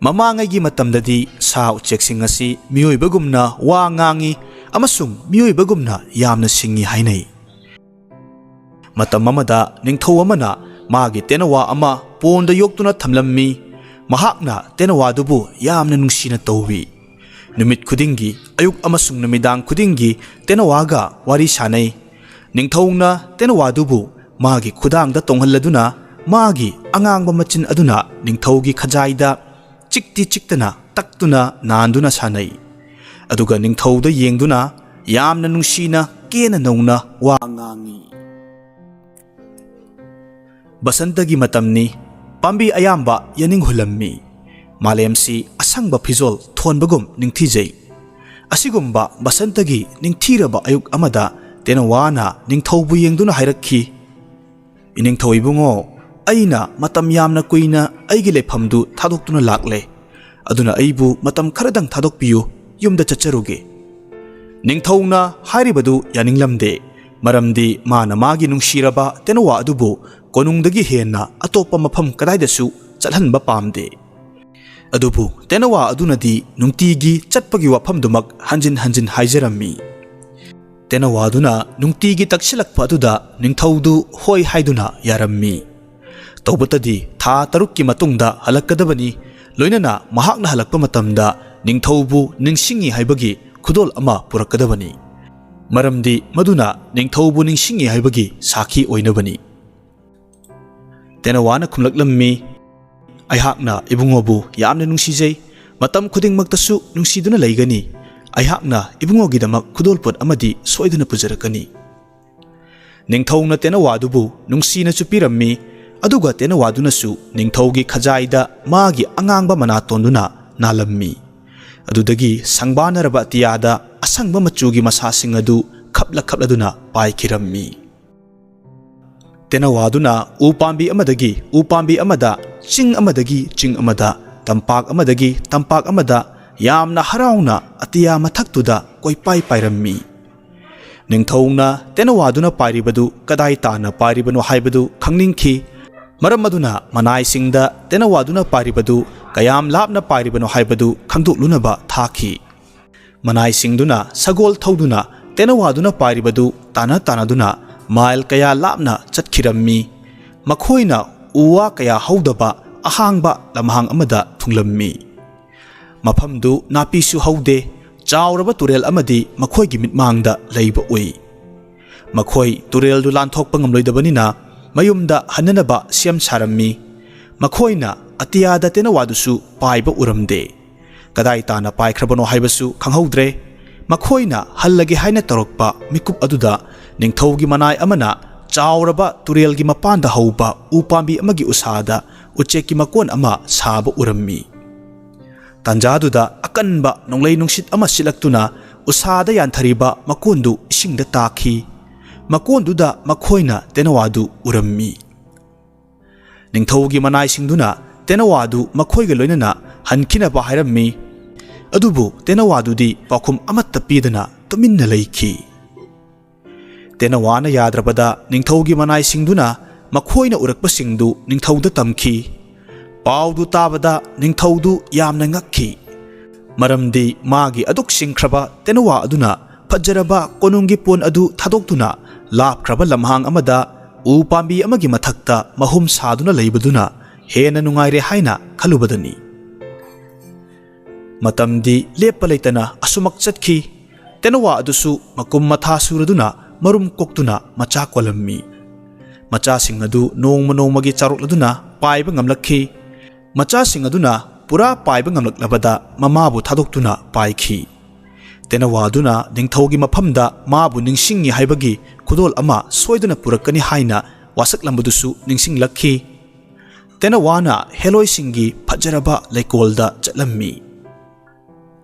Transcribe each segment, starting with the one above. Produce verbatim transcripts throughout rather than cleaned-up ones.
ꯃꯃꯥꯡꯉꯩꯒꯤ ꯃꯇꯝꯗꯗꯤ ꯁꯥ ꯎꯆꯦꯛꯁꯤꯡ ꯑꯁꯤ ꯃꯤꯑꯣꯏꯕꯒꯨꯝꯅ ꯋꯥ ꯉꯥꯡꯏ ꯑꯃꯁꯨꯡ ꯃꯤꯑꯣꯏꯕꯒꯨꯝꯅ ꯌꯥꯝꯅ ꯁꯤꯡꯏ ꯍꯥꯏꯅꯩ꯫ ꯃꯇꯝ ꯑꯃꯗ ꯅꯤꯡꯊꯧ ꯑꯃꯅ ꯃꯥꯒꯤ ꯇꯦꯅꯋꯥ ꯑꯃ ꯄꯣꯟꯗ ꯌꯣꯛꯇꯨꯅ ꯊꯝꯂꯝꯃꯤ꯫ ꯃꯍꯥꯛꯅ ꯇꯦꯅꯋꯥꯗꯨꯕꯨ ꯌꯥꯝꯅ ꯅꯨꯡꯁꯤꯅ ꯇꯧꯏ꯫ ꯅꯨꯃꯤꯠ ꯈꯨꯗꯤꯡꯒꯤ, ꯑꯌꯨꯛ ꯑꯃꯁꯨꯡ ꯅꯨꯃꯤꯗꯥꯡ ꯈꯨꯗꯤꯡꯒꯤ ꯇꯦꯅꯋꯥꯒ ꯋꯥꯔꯤ ꯁꯥꯅꯩ꯫ ꯅꯤꯡꯊꯧꯅ ꯇꯦꯅꯋꯥꯗꯨꯕꯨ ꯃꯥꯒꯤ ꯈꯨꯗꯥꯡꯗ ꯇꯣꯡꯍꯜꯂꯗꯨꯅ ꯃꯥꯒꯤ ꯑꯉꯥꯡꯕ ꯃꯆꯤꯟ ꯑꯗꯨꯅ ꯅꯤꯡꯊꯧꯒꯤ ꯈꯖꯥꯏꯗ ꯆꯤꯛꯇꯤ ꯆꯤꯛꯇꯅ ꯇꯛꯇꯨꯅ ꯅꯥꯟꯗꯨꯅ ꯁꯥꯟꯅꯩ꯫ ꯑꯗꯨꯒ ꯅꯤꯡꯊꯧꯗ ꯌꯦꯡꯗꯨꯅ ꯌꯥꯝꯅ ꯅꯨꯡꯁꯤꯅ ꯀꯦꯅ ꯅꯧꯅ ꯋꯥ ꯉꯥꯡꯏ꯫ ꯕꯁꯟꯇꯒꯤ ꯃꯇꯝꯅꯤ꯫ ꯄꯥꯝꯕꯤ ꯑꯌꯥꯝꯕ ꯌꯥꯅꯤꯡ ꯍꯨꯜꯂꯝꯃꯤ꯫ ꯃꯥꯂꯦꯝꯁꯤ ꯑꯁꯪꯕ ꯐꯤꯖꯣꯜ ꯊꯣꯟꯕꯒꯨꯝ ꯅꯤꯡꯊꯤꯖꯩ꯫ ꯑꯁꯤꯒꯨꯝꯕ ꯕꯁꯟꯇꯒꯤ ꯅꯤꯡꯊꯤꯔꯕ ꯑꯌꯨꯛ ꯑꯃꯗ ꯇꯦꯅꯋꯥꯅ ꯅꯤꯡꯊꯧꯕꯨ ꯌꯦꯡꯗꯨꯅ ꯍꯥꯏꯔꯛꯈꯤ, "ꯏꯅꯤꯡꯊꯧ ꯏꯕꯨꯡꯉꯣ, ꯑꯩꯅ ꯃꯇꯝ ꯌꯥꯝꯅ ꯀꯨꯏꯅ ꯑꯩꯒꯤ ꯂꯩꯐꯝꯗꯨ ꯊꯥꯗꯣꯛꯇꯨꯅ ꯂꯥꯛꯂꯦ꯫ ꯑꯗꯨꯅ ꯑꯩꯕꯨ ꯃꯇꯝ ꯈꯔꯗꯪ ꯊꯥꯗꯣꯛꯄꯤꯌꯨ, ꯌꯨꯝꯗ ꯆꯠꯆꯔꯨꯒꯦ꯫" ꯅꯤꯡꯊꯧꯅ ꯍꯥꯏꯔꯤꯕꯗꯨ ꯌꯥꯅꯤꯡꯂꯝꯗꯦ, ꯃꯔꯝꯗꯤ ꯃꯥꯅ ꯃꯥꯒꯤ ꯅꯨꯡꯁꯤꯔꯕ ꯇꯦꯅꯋꯥ ꯑꯗꯨꯕꯨ ꯀꯣꯅꯨꯡꯗꯒꯤ ꯍꯦꯟꯅ ꯑꯇꯣꯞꯄ ꯃꯐꯝ ꯀꯗꯥꯏꯗꯁꯨ ꯆꯠꯍꯟꯕ ꯄꯥꯝꯗꯦ꯫ ꯑꯗꯨꯕꯨ ꯇꯦꯅꯋꯥ ꯑꯗꯨꯅꯗꯤ ꯅꯨꯡꯇꯤꯒꯤ ꯆꯠꯄꯒꯤ ꯋꯥꯐꯝꯗꯨꯃꯛ ꯍꯟꯖꯤꯟ ꯍꯟꯖꯤꯟ ꯍꯥꯏꯖꯔꯝꯃꯤ꯫ ꯇꯦꯅꯋꯥꯗꯨꯅ ꯅꯨꯡꯇꯤꯒꯤ ꯇꯛꯁꯤꯜꯂꯛꯄ ꯑꯗꯨꯗ ꯅꯤꯡꯊꯧꯗꯨ ꯍꯣꯏ ꯍꯥꯏꯗꯨꯅ ꯌꯥꯔꯝꯃꯤ꯫ ꯇꯧꯕꯇꯗꯤ ꯊꯥ ꯇꯔꯨꯛꯀꯤ ꯃꯇꯨꯡꯗ ꯍꯜꯂꯛꯀꯗꯕꯅꯤ, ꯂꯣꯏꯅꯅ ꯃꯍꯥꯛꯅ ꯍꯜꯂꯛꯄ ꯃꯇꯝꯗ ꯅꯤꯡꯊꯧꯕꯨ ꯅꯤꯡꯁꯤꯡꯏ ꯍꯥꯏꯕꯒꯤ ꯈꯨꯗꯣꯜ ꯑꯃ ꯄꯨꯔꯛꯀꯗꯕꯅꯤ, ꯃꯔꯝꯗꯤ ꯃꯗꯨꯅ ꯅꯤꯡꯊꯧꯕꯨ ꯅꯤꯡꯁꯤꯡꯏ ꯍꯥꯏꯕꯒꯤ ꯁꯥꯈꯤ ꯑꯣꯏꯅꯕꯅꯤ꯫ ꯇꯦꯅꯋꯥꯅ ꯈꯨꯝꯂꯛꯂꯝꯃꯤ, "ꯑꯩꯍꯥꯛꯅ ꯏꯕꯨꯡꯉꯣꯕꯨ ꯌꯥꯝꯅ ꯅꯨꯡꯁꯤꯖꯩ, ꯃꯇꯝ ꯈꯨꯗꯤꯡꯃꯛꯇꯁꯨ ꯅꯨꯡꯁꯤꯗꯨꯅ ꯂꯩꯒꯅꯤ꯫ ꯑꯩꯍꯥꯛꯅ ꯏꯕꯨꯡꯉꯣꯒꯤꯗꯃꯛ ꯈꯨꯗꯣꯜꯄꯣꯠ ꯑꯃꯗꯤ ꯁꯣꯏꯗꯅ ꯄꯨꯖꯔꯛꯀꯅꯤ꯫" ꯅꯤꯡꯊꯧꯅ ꯇꯦꯅꯋꯥꯗꯨꯕꯨ ꯅꯨꯡꯁꯤꯅꯁꯨ ꯄꯤꯔꯝꯃꯤ, ꯑꯗꯨꯒ ꯇꯦꯅꯋꯥꯗꯨꯅꯁꯨ ꯅꯤꯡꯊꯧꯒꯤ ꯈꯖꯥꯏꯗ ꯃꯥꯒꯤ ꯑꯉꯥꯡꯕ ꯃꯅꯥ ꯇꯣꯟꯗꯨꯅ ꯅꯥꯜꯂꯝꯃꯤ꯫ ꯑꯗꯨꯗꯒꯤ ꯁꯪꯕꯥꯅꯔꯕ ꯑꯇꯤꯌꯥꯗ ꯑꯁꯪꯕ ꯃꯆꯨꯒꯤ ꯃꯁꯥꯁꯤꯡ ꯑꯗꯨ ꯈꯞꯂ ꯈꯞꯂꯗꯨꯅ ꯄꯥꯏꯈꯤꯔꯝꯃꯤ꯫ ꯇꯦꯅꯋꯥꯗꯨꯅ ꯎ ꯄꯥꯝꯕꯤ ꯑꯃꯗꯒꯤ ꯎ ꯄꯥꯝꯕꯤ ꯑꯃꯗ, ꯆꯤꯡ ꯑꯃꯗꯒꯤ ꯆꯤꯡ ꯑꯃꯗ, ꯇꯝꯄꯥꯛ ꯑꯃꯗꯒꯤ ꯇꯝꯄꯥꯛ ꯑꯃꯗ ꯌꯥꯝꯅ ꯍꯔꯥꯎꯅ ꯑꯇꯤꯌꯥ ꯃꯊꯛꯇꯨꯗ ꯀꯣꯏꯄꯥꯏ ꯄꯥꯏꯔꯝꯃꯤ꯫ ꯅꯤꯡꯊꯧꯅ ꯇꯦꯅꯋꯥꯗꯨꯅ ꯄꯥꯏꯔꯤꯕꯗꯨ ꯀꯗꯥꯏ ꯇꯥꯟꯅ ꯄꯥꯏꯔꯤꯕꯅꯣ ꯍꯥꯏꯕꯗꯨ ꯈꯪꯅꯤꯡꯈꯤ꯫ ꯃꯔꯝ ꯑꯗꯨꯅ ꯃꯅꯥꯏꯁꯤꯡꯗ ꯇꯦꯅꯋꯥꯗꯨꯅ ꯄꯥꯏꯔꯤꯕꯗꯨ ꯀꯌꯥꯝ ꯂꯥꯞꯅ ꯄꯥꯏꯔꯤꯕꯅꯣ ꯍꯥꯏꯕꯗꯨ ꯈꯪꯗꯣꯛꯂꯨꯅꯕ ꯊꯥꯈꯤ꯫ ꯃꯅꯥꯏꯁꯤꯡꯗꯨꯅ ꯁꯒꯣꯜ ꯊꯧꯗꯨꯅ ꯇꯦꯅꯋꯥꯗꯨꯅ ꯄꯥꯏꯔꯤꯕꯗꯨ ꯇꯥꯟꯅ ꯇꯥꯟꯅꯗꯨꯅ ꯃꯥꯏꯜ ꯀꯌꯥ ꯂꯥꯞꯅ ꯆꯠꯈꯤꯔꯝꯃꯤ꯫ ꯃꯈꯣꯏꯅ ꯎ ꯋꯥ ꯀꯌꯥ ꯍꯧꯗꯕ ꯑꯍꯥꯡꯕ ꯂꯝꯍꯥꯡ ꯑꯃꯗ ꯊꯨꯡꯂꯝꯃꯤ꯫ ꯃꯐꯝꯗꯨ ꯅꯥꯄꯤꯁꯨ ꯍꯧꯗꯦ, ꯆꯥꯎꯔꯕ ꯇꯨꯔꯦꯜ ꯑꯃꯗꯤ ꯃꯈꯣꯏꯒꯤ ꯃꯤꯠꯃꯥꯡꯗ ꯂꯩꯕ ꯎꯏ꯫ ꯃꯈꯣꯏ ꯇꯨꯔꯦꯜꯗꯨ ꯂꯥꯟꯊꯣꯛꯄ ꯉꯝꯂꯣꯏꯗꯕꯅꯤꯅ ꯃꯌꯨꯝꯗ ꯍꯟꯅꯅꯕ ꯁꯦꯝ ꯁꯥꯔꯝꯃꯤ꯫ ꯃꯈꯣꯏꯅ ꯑꯇꯤꯌꯥꯗ ꯇꯦꯅꯋꯥꯗꯨꯁꯨ ꯄꯥꯏꯕ ꯎꯔꯝꯗꯦ꯫ ꯀꯗꯥꯏ ꯇꯥꯟꯅ ꯄꯥꯏꯈ꯭ꯔꯕꯅꯣ ꯍꯥꯏꯕꯁꯨ ꯈꯪꯍꯧꯗ꯭ꯔꯦ꯫ ꯃꯈꯣꯏꯅ ꯍꯜꯂꯒꯦ ꯍꯥꯏꯅ ꯇꯧꯔꯛꯄ ꯃꯤꯀꯨꯞ ꯑꯗꯨꯗ ꯅꯤꯡꯊꯧꯒꯤ ꯃꯅꯥꯏ ꯑꯃꯅ ꯆꯥꯎꯔꯕ ꯇꯨꯔꯦꯜꯒꯤ ꯃꯄꯥꯟꯗ ꯍꯧꯕ ꯎ ꯄꯥꯝꯕꯤ ꯑꯃꯒꯤ ꯎꯁꯥꯗ ꯎꯆꯦꯛꯀꯤ ꯃꯀꯣꯟ ꯑꯃ ꯁꯥꯕ ꯎꯔꯝꯃꯤ꯫ ꯇꯥꯟꯖꯥꯗꯨꯗ ꯑꯀꯟꯕ ꯅꯣꯡꯂꯩ ꯅꯨꯡꯁꯤꯠ ꯑꯃ ꯁꯤꯠꯂꯛꯇꯨꯅ ꯎꯁꯥꯗ ꯌꯥꯟꯊꯔꯤꯕ ꯃꯀꯣꯟꯗꯨ ꯏꯁꯤꯡꯗ ꯇꯥꯈꯤ꯫ ꯃꯀꯣꯟꯗꯨꯗ ꯃꯈꯣꯏꯅ ꯇꯦꯅꯋꯥꯗꯨ ꯎꯔꯝꯃꯤ꯫ ꯅꯤꯡꯊꯧꯒꯤ ꯃꯅꯥꯏꯁꯤꯡꯗꯨꯅ ꯇꯦꯅꯋꯥꯗꯨ ꯃꯈꯣꯏꯒ ꯂꯣꯏꯅꯅ ꯍꯟꯈꯤꯅꯕ ꯍꯥꯏꯔꯝꯃꯤ꯫ ꯑꯗꯨꯕꯨ ꯇꯦꯅꯋꯥꯗꯨꯗꯤ ꯄꯥꯎꯈꯨꯝ ꯑꯃꯠꯇ ꯄꯤꯗꯅ ꯇꯨꯃꯤꯟꯅ ꯂꯩꯈꯤ꯫ ꯇꯦꯅꯋꯥꯅ ꯌꯥꯗ꯭ꯔꯕꯗ ꯅꯤꯡꯊꯧꯒꯤ ꯃꯅꯥꯏꯁꯤꯡꯗꯨꯅ ꯃꯈꯣꯏꯅ ꯎꯔꯛꯄꯁꯤꯡꯗꯨ ꯅꯤꯡꯊꯧꯗ ꯇꯝꯈꯤ꯫ ꯄꯥꯎꯗꯨ ꯇꯥꯕꯗ ꯅꯤꯡꯊꯧꯗꯨ ꯌꯥꯝꯅ ꯉꯛꯈꯤ꯫ ꯃꯔꯝꯗꯤ ꯃꯥꯒꯤ ꯑꯗꯨꯛ ꯁꯤꯡꯈ꯭ꯔꯕ ꯇꯦꯅꯋꯥ ꯑꯗꯨꯅ ꯐꯖꯔꯕ ꯀꯣꯅꯨꯡꯒꯤ ꯄꯣꯟ ꯑꯗꯨ ꯊꯥꯗꯣꯛꯇꯨꯅ ꯂꯥꯞꯈ꯭ꯔꯕ ꯂꯝꯍꯥꯡ ꯑꯃꯗ ꯎ ꯄꯥꯝꯕꯤ ꯑꯃꯒꯤ ꯃꯊꯛꯇ ꯃꯍꯨꯝ ꯁꯥꯗꯨꯅ ꯂꯩꯕꯗꯨꯅ ꯍꯦꯟꯅ ꯅꯨꯡꯉꯥꯏꯔꯦ ꯍꯥꯏꯅ ꯈꯜꯂꯨꯕꯗꯅꯤ꯫ ꯃꯇꯝꯗꯤ ꯂꯦꯞꯄ ꯂꯩꯇꯅ ꯑꯁꯨꯃꯛ ꯆꯠꯈꯤ꯫ ꯇꯦꯅꯋꯥ ꯑꯗꯨꯁꯨ ꯃꯀꯨꯝ ꯃꯊꯥ ꯁꯨꯔꯗꯨꯅ ꯃꯔꯨꯝ ꯀꯣꯛꯇꯨꯅ ꯃꯆꯥ ꯀꯣꯜꯂꯝꯃꯤ꯫ ꯃꯆꯥꯁꯤꯡ ꯑꯗꯨ ꯅꯣꯡꯃ ꯅꯣꯡꯃꯒꯤ ꯆꯥꯎꯔꯛꯂꯗꯨꯅ ꯄꯥꯏꯕ ꯉꯝꯂꯛꯈꯤ꯫ ꯃꯆꯥꯁꯤꯡ ꯑꯗꯨꯅ ꯄꯨꯔꯥ ꯄꯥꯏꯕ ꯉꯝꯂꯛꯂꯕꯗ ꯃꯃꯥꯕꯨ ꯊꯥꯗꯣꯛꯇꯨꯅ ꯄꯥꯏꯈꯤ꯫ ꯇꯦꯅꯋꯥ ꯑꯗꯨꯅ ꯅꯤꯡꯊꯧꯒꯤ ꯃꯐꯝꯗ ꯃꯥꯕꯨ ꯅꯤꯡꯁꯤꯡꯉꯤ ꯍꯥꯏꯕꯒꯤ ꯈꯨꯗꯣꯜ ꯑꯃ ꯁꯣꯏꯗꯅ ꯄꯨꯔꯛꯀꯅꯤ ꯍꯥꯏꯅ ꯋꯥꯁꯛꯂꯝꯕꯗꯨꯁꯨ ꯅꯤꯡꯁꯤꯡꯂꯛꯈꯤ꯫ ꯇꯦꯅꯋꯥꯅ ꯍꯦꯂꯣꯏꯁꯤꯡꯒꯤ ꯐꯖꯔꯕ ꯂꯩꯀꯣꯜꯗ ꯆꯠꯂꯝꯃꯤ꯫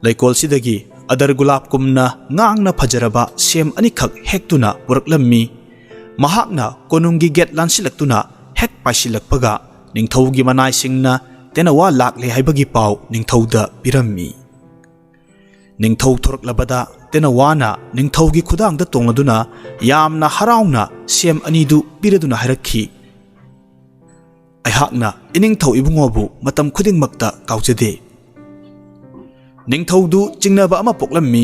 ꯂꯩꯀꯣꯜꯁꯤꯗꯒꯤ ꯑꯗꯔ ꯒꯨꯂꯥꯞꯀꯨꯝꯅ ꯉꯥꯡꯅ ꯐꯖꯔꯕ ꯁꯦꯝ ꯑꯅꯤꯈꯛ ꯍꯦꯛꯇꯨꯅ ꯄꯨꯔꯛꯂꯝꯃꯤ꯫ ꯃꯍꯥꯛꯅ ꯀꯣꯅꯨꯡꯒꯤ ꯒꯦꯠ ꯂꯥꯟꯁꯤꯜꯂꯛꯇꯨꯅ ꯍꯦꯛ ꯄꯥꯏꯁꯤꯜꯂꯛꯄꯒ ꯅꯤꯡꯊꯧꯒꯤ ꯃꯅꯥꯏꯁꯤꯡꯅ ꯇꯦꯅꯋꯥ ꯂꯥꯛꯂꯦ ꯍꯥꯏꯕꯒꯤ ꯄꯥꯎ ꯅꯤꯡꯊꯧꯗ ꯄꯤꯔꯝꯃꯤ꯫ ꯅꯤꯡꯊꯧ ꯊꯣꯔꯛꯂꯕꯗ ꯇꯦꯅꯋꯥꯅ ꯅꯤꯡꯊꯧꯒꯤ ꯈꯨꯗꯥꯡꯗ ꯇꯣꯡꯂꯗꯨꯅ ꯌꯥꯝꯅ ꯍꯔꯥꯎꯅ ꯁꯦꯝ ꯑꯅꯤꯗꯨ ꯄꯤꯔꯗꯨꯅ ꯍꯥꯏꯔꯛꯈꯤ, "ꯑꯩꯍꯥꯛꯅ ꯏꯅꯤꯡꯊꯧ ꯏꯕꯨꯡꯉꯣꯕꯨ ꯃꯇꯝ ꯈꯨꯗꯤꯡꯃꯛꯇ ꯀꯥꯎꯖꯗꯦ"꯫ ꯅꯤꯡꯊꯧꯗꯨ ꯆꯤꯡꯅꯕ ꯑꯃ ꯄꯣꯛꯂꯝꯃꯤ,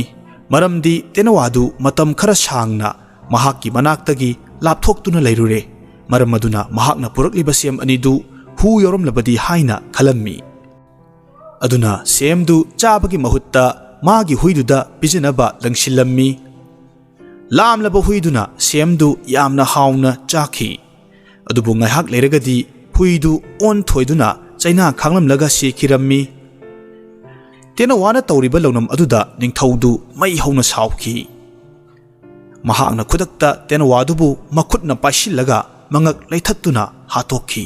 ꯃꯔꯝꯗꯤ ꯇꯦꯅꯋꯥꯗꯨ ꯃꯇꯝ ꯈꯔ ꯁꯥꯡꯅ ꯃꯍꯥꯛꯀꯤ ꯃꯅꯥꯛꯇꯒꯤ ꯂꯥꯞꯊꯣꯛꯇꯨꯅ ꯂꯩꯔꯨꯔꯦ꯫ ꯃꯔꯝ ꯑꯗꯨꯅ ꯃꯍꯥꯛꯅ ꯄꯨꯔꯛꯂꯤꯕ ꯁꯦꯝ ꯑꯅꯤꯗꯨ ꯍꯨ ꯌꯥꯎꯔꯝꯂꯕꯗꯤ ꯍꯥꯏꯅ ꯈꯜꯂꯝꯃꯤ꯫ ꯑꯗꯨꯅ ꯁꯦꯝꯗꯨ ꯆꯥꯕꯒꯤ ꯃꯍꯨꯠꯇ ꯃꯥꯒꯤ ꯍꯨꯏꯗꯨꯗ ꯄꯤꯖꯅꯕ ꯂꯪꯁꯤꯜꯂꯝꯃꯤ꯫ ꯂꯥꯝꯂꯕ ꯍꯨꯏꯗꯨꯅ ꯁꯦꯝꯗꯨ ꯌꯥꯝꯅ ꯍꯥꯎꯅ ꯆꯥꯈꯤ꯫ ꯑꯗꯨꯕꯨ ꯉꯥꯏꯍꯥꯛ ꯂꯩꯔꯒꯗꯤ ꯍꯨꯏꯗꯨ ꯑꯣꯟ ꯊꯣꯏꯗꯨꯅ ꯆꯩꯅꯥ ꯈꯥꯡꯂꯝꯂꯒ ꯁꯤꯈꯤꯔꯝꯃꯤ꯫ ꯇꯦꯅꯋꯥꯅ ꯇꯧꯔꯤꯕ ꯂꯧꯅꯝ ꯑꯗꯨꯗ ꯅꯤꯡꯊꯧꯗꯨ ꯃꯩ ꯍꯧꯅ ꯁꯥꯎꯈꯤ꯫ ꯃꯍꯥꯛꯅ ꯈꯨꯗꯛꯇ ꯇꯦꯅꯋꯥꯗꯨꯕꯨ ꯃꯈꯨꯠꯅ ꯄꯥꯏꯁꯤꯜꯂꯒ ꯃꯉꯛ ꯂꯩꯊꯠꯇꯨꯅ ꯍꯥꯠꯇꯣꯛꯈꯤ꯫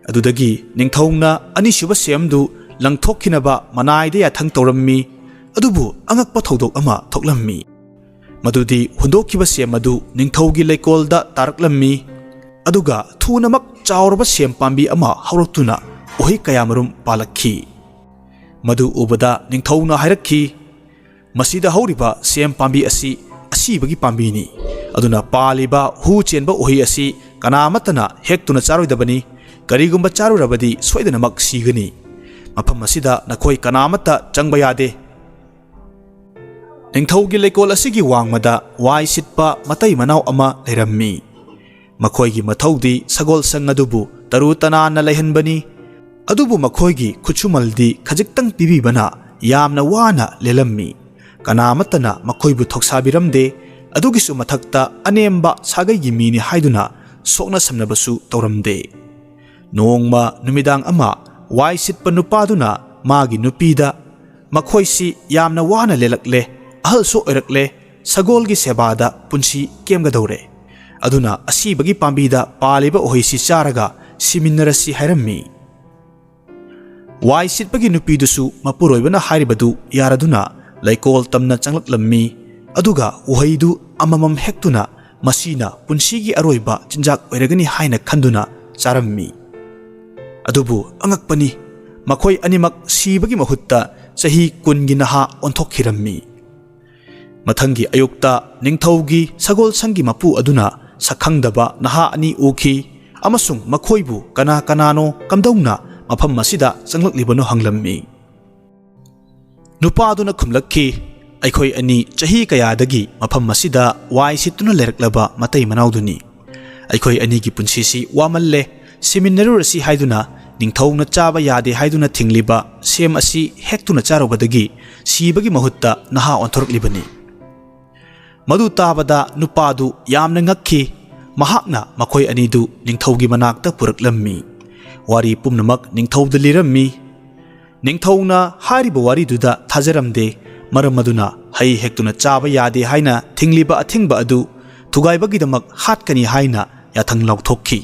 ꯑꯗꯨꯗꯒꯤ ꯅꯤꯡꯊꯧꯅ ꯑꯅꯤꯁꯨꯕ ꯁꯦꯝꯗꯨ ꯂꯪꯊꯣꯛꯈꯤꯅꯕ ꯃꯅꯥꯏꯗ ꯌꯥꯊꯪ ꯇꯧꯔꯝꯃꯤ꯫ ꯑꯗꯨꯕꯨ ꯑꯉꯛꯄ ꯊꯧꯗꯣꯛ ꯑꯃ ꯊꯣꯛꯂꯝꯃꯤ꯫ ꯃꯗꯨꯗꯤ ꯍꯨꯟꯗꯣꯛꯈꯤꯕ ꯁꯦꯝ ꯑꯗꯨ ꯅꯤꯡꯊꯧꯒꯤ ꯂꯩꯀꯣꯜꯗ ꯇꯥꯔꯛꯂꯝꯃꯤ꯫ ꯑꯗꯨꯒ ꯊꯨꯅꯃꯛ ꯆꯥꯎꯔꯕ ꯁꯦꯝ ꯄꯥꯝꯕꯤ ꯑꯃ ꯍꯧꯔꯛꯇꯨꯅ ꯎꯍꯩ ꯀꯌꯥꯃꯔꯨꯝ ꯄꯥꯜꯂꯛꯈꯤ꯫ ꯃꯗꯨ ꯎꯕꯗ ꯅꯤꯡꯊꯧꯅ ꯍꯥꯏꯔꯛꯈꯤ, "ꯃꯁꯤꯗ ꯍꯧꯔꯤꯕ ꯁꯦꯝ ꯄꯥꯝꯕꯤ ꯑꯁꯤ ꯑꯁꯤꯕꯒꯤ ꯄꯥꯝꯕꯤꯅꯤ꯫ ꯑꯗꯨꯅ ꯄꯥꯜꯂꯤꯕ ꯍꯨ ꯆꯦꯟꯕ ꯎꯍꯩ ꯑꯁꯤ ꯀꯅꯥꯃꯠꯇꯅ ꯍꯦꯛꯇꯨꯅ ꯆꯥꯔꯣꯏꯗꯕꯅꯤ꯫ ꯀꯔꯤꯒꯨꯝꯕ ꯆꯥꯔꯨꯔꯕꯗꯤ ꯁꯣꯏꯗꯅꯃꯛ ꯁꯤꯒꯅꯤ꯫ ꯃꯐꯝ ꯑꯁꯤꯗ ꯅꯈꯣꯏ ꯀꯅꯥꯃꯠꯇ ꯆꯪꯕ ꯌꯥꯗꯦ"꯫ ꯅꯤꯡꯊꯧꯒꯤ ꯂꯩꯀꯣꯜ ꯑꯁꯤꯒꯤ ꯋꯥꯡꯃꯗ ꯋꯥꯏ ꯁꯤꯠꯄ ꯃꯇꯩ ꯃꯅꯥꯎ ꯑꯃ ꯂꯩꯔꯝꯃꯤ꯫ ꯃꯈꯣꯏꯒꯤ ꯃꯊꯧꯗꯤ ꯁꯒꯣꯜꯁꯪ ꯑꯗꯨꯕꯨ ꯇꯔꯨ ꯇꯅꯥꯟꯅ ꯂꯩꯍꯟꯕꯅꯤ꯫ ꯑꯗꯨꯕꯨ ꯃꯈꯣꯏꯒꯤ ꯈꯨꯠꯁꯨꯃꯜꯗꯤ ꯈꯖꯤꯛꯇꯪ ꯄꯤꯕꯤꯕꯅ ꯌꯥꯝꯅ ꯋꯥꯅ ꯂꯦꯜꯂꯝꯃꯤ꯫ ꯀꯅꯥꯃꯠꯇꯅ ꯃꯈꯣꯏꯕꯨ ꯊꯧꯁꯥꯕꯤꯔꯝꯗꯦ꯫ ꯑꯗꯨꯒꯤꯁꯨ ꯃꯊꯛꯇ ꯑꯅꯦꯝꯕ ꯁꯥꯒꯩꯒꯤ ꯃꯤꯅꯤ ꯍꯥꯏꯗꯨꯅ ꯁꯣꯛꯅ ꯁꯝꯅꯕꯁꯨ ꯇꯧꯔꯝꯗꯦ꯫ ꯅꯣꯡꯃ ꯅꯨꯃꯤꯗꯥꯡ ꯑꯃ ꯋꯥꯏ ꯁꯤꯠꯄ ꯅꯨꯄꯥꯗꯨꯅ ꯃꯥꯒꯤ ꯅꯨꯄꯤꯗ, "ꯃꯈꯣꯏꯁꯤ ꯌꯥꯝꯅ ꯋꯥꯅ ꯂꯦꯜꯂꯛꯂꯦ, ꯑꯍꯜꯁꯨ ꯑꯣꯏꯔꯛꯂꯦ, ꯁꯒꯣꯜꯒꯤ ꯁꯦꯕꯥꯗ ꯄꯨꯟꯁꯤ ꯀꯦꯝꯒꯗꯧꯔꯦ꯫ ꯑꯗꯨꯅ ꯑꯁꯤꯕꯒꯤ ꯄꯥꯝꯕꯤꯗ ꯄꯥꯜꯂꯤꯕ ꯎꯍꯩꯁꯤ ꯆꯥꯔꯒ ꯁꯤꯃꯤꯟꯅꯔꯁꯤ" ꯍꯥꯏꯔꯝꯃꯤ꯫ ꯋꯥꯏ ꯁꯤꯠꯄꯒꯤ ꯅꯨꯄꯤꯗꯨꯁꯨ ꯃꯄꯨꯔꯣꯏꯕꯅ ꯍꯥꯏꯔꯤꯕꯗꯨ ꯌꯥꯔꯗꯨꯅ ꯂꯩꯀꯣꯜ ꯇꯝꯅ ꯆꯪꯂꯛꯂꯝꯃꯤ꯫ ꯑꯗꯨꯒ ꯎꯍꯩꯗꯨ ꯑꯃꯃꯝ ꯍꯦꯛꯇꯨꯅ ꯃꯁꯤꯅ ꯄꯨꯟꯁꯤꯒꯤ ꯑꯔꯣꯏꯕ ꯆꯤꯟꯖꯥꯛ ꯑꯣꯏꯔꯒꯅꯤ ꯍꯥꯏꯅ ꯈꯟꯗꯨꯅ ꯆꯥꯔꯝꯃꯤ꯫ ꯑꯗꯨꯕꯨ ꯑꯉꯛꯄꯅꯤ, ꯃꯈꯣꯏ ꯑꯅꯤꯃꯛ ꯁꯤꯕꯒꯤ ꯃꯍꯨꯠꯇ ꯆꯍꯤ ꯀꯨꯟꯒꯤ ꯅꯍꯥ ꯑꯣꯟꯊꯣꯛꯈꯤꯔꯝꯃꯤ꯫ ꯃꯊꯪꯒꯤ ꯑꯌꯨꯛꯇ ꯅꯤꯡꯊꯧꯒꯤ ꯁꯒꯣꯜꯁꯪꯒꯤ ꯃꯄꯨ ꯑꯗꯨꯅ ꯁꯛꯈꯪꯗꯕ ꯅꯍꯥ ꯑꯅꯤ ꯎꯈꯤ ꯑꯃꯁꯨꯡ ꯃꯈꯣꯏꯕꯨ ꯀꯅꯥ ꯀꯅꯥꯅꯣ, ꯀꯝꯗꯧꯅ ꯃꯐꯝ ꯑꯁꯤꯗ ꯆꯪꯂꯛꯂꯤꯕꯅꯣ ꯍꯪꯂꯝꯃꯤ꯫ ꯅꯨꯄꯥꯗꯨꯅ ꯈꯨꯝꯂꯛꯈꯤ, "ꯑꯩꯈꯣꯏ ꯑꯅꯤ ꯆꯍꯤ ꯀꯌꯥꯗꯒꯤ ꯃꯐꯝ ꯑꯁꯤꯗ ꯋꯥꯏ ꯁꯤꯠꯇꯨꯅ ꯂꯩꯔꯛꯂꯕ ꯃꯇꯩ ꯃꯅꯥꯎꯗꯨꯅꯤ꯫ ꯑꯩꯈꯣꯏ ꯑꯅꯤꯒꯤ ꯄꯨꯟꯁꯤꯁꯤ ꯋꯥꯃꯜꯂꯦ, ꯁꯤꯃꯤꯟꯅꯔꯨꯔꯁꯤ ꯍꯥꯏꯗꯨꯅ ꯅꯤꯡꯊꯧꯅ ꯆꯥꯕ ꯌꯥꯗꯦ ꯍꯥꯏꯗꯨꯅ ꯊꯤꯡꯂꯤꯕ ꯁꯦꯝ ꯑꯁꯤ ꯍꯦꯛꯇꯨꯅ ꯆꯥꯔꯨꯕꯗꯒꯤ ꯁꯤꯕꯒꯤ ꯃꯍꯨꯠꯇ ꯅꯍꯥ ꯑꯣꯟꯊꯣꯔꯛꯂꯤꯕꯅꯤ"꯫ ꯃꯗꯨ ꯇꯥꯕꯗ ꯅꯨꯄꯥꯗꯨ ꯌꯥꯝꯅ ꯉꯛꯈꯤ꯫ ꯃꯍꯥꯛꯅ ꯃꯈꯣꯏ ꯑꯅꯤꯗꯨ ꯅꯤꯡꯊꯧꯒꯤ ꯃꯅꯥꯛꯇ ꯄꯨꯔꯛꯂꯝꯃꯤ꯫ ꯋꯥꯔꯤ ꯄꯨꯝꯅꯃꯛ ꯅꯤꯡꯊꯧꯗ ꯂꯤꯔꯝꯃꯤ꯫ ꯅꯤꯡꯊꯧꯅ ꯍꯥꯏꯔꯤꯕ ꯋꯥꯔꯤꯗꯨꯗ ꯊꯥꯖꯔꯝꯗꯦ, ꯃꯔꯝ ꯑꯗꯨꯅ ꯍꯩ ꯍꯦꯛꯇꯨꯅ ꯆꯥꯕ ꯌꯥꯗꯦ ꯍꯥꯏꯅ ꯊꯤꯡꯂꯤꯕ ꯑꯊꯤꯡꯕ ꯑꯗꯨ ꯊꯨꯒꯥꯏꯕꯒꯤꯗꯃꯛ ꯍꯥꯠꯀꯅꯤ ꯍꯥꯏꯅ ꯌꯥꯊꯪ ꯂꯧꯊꯣꯛꯈꯤ꯫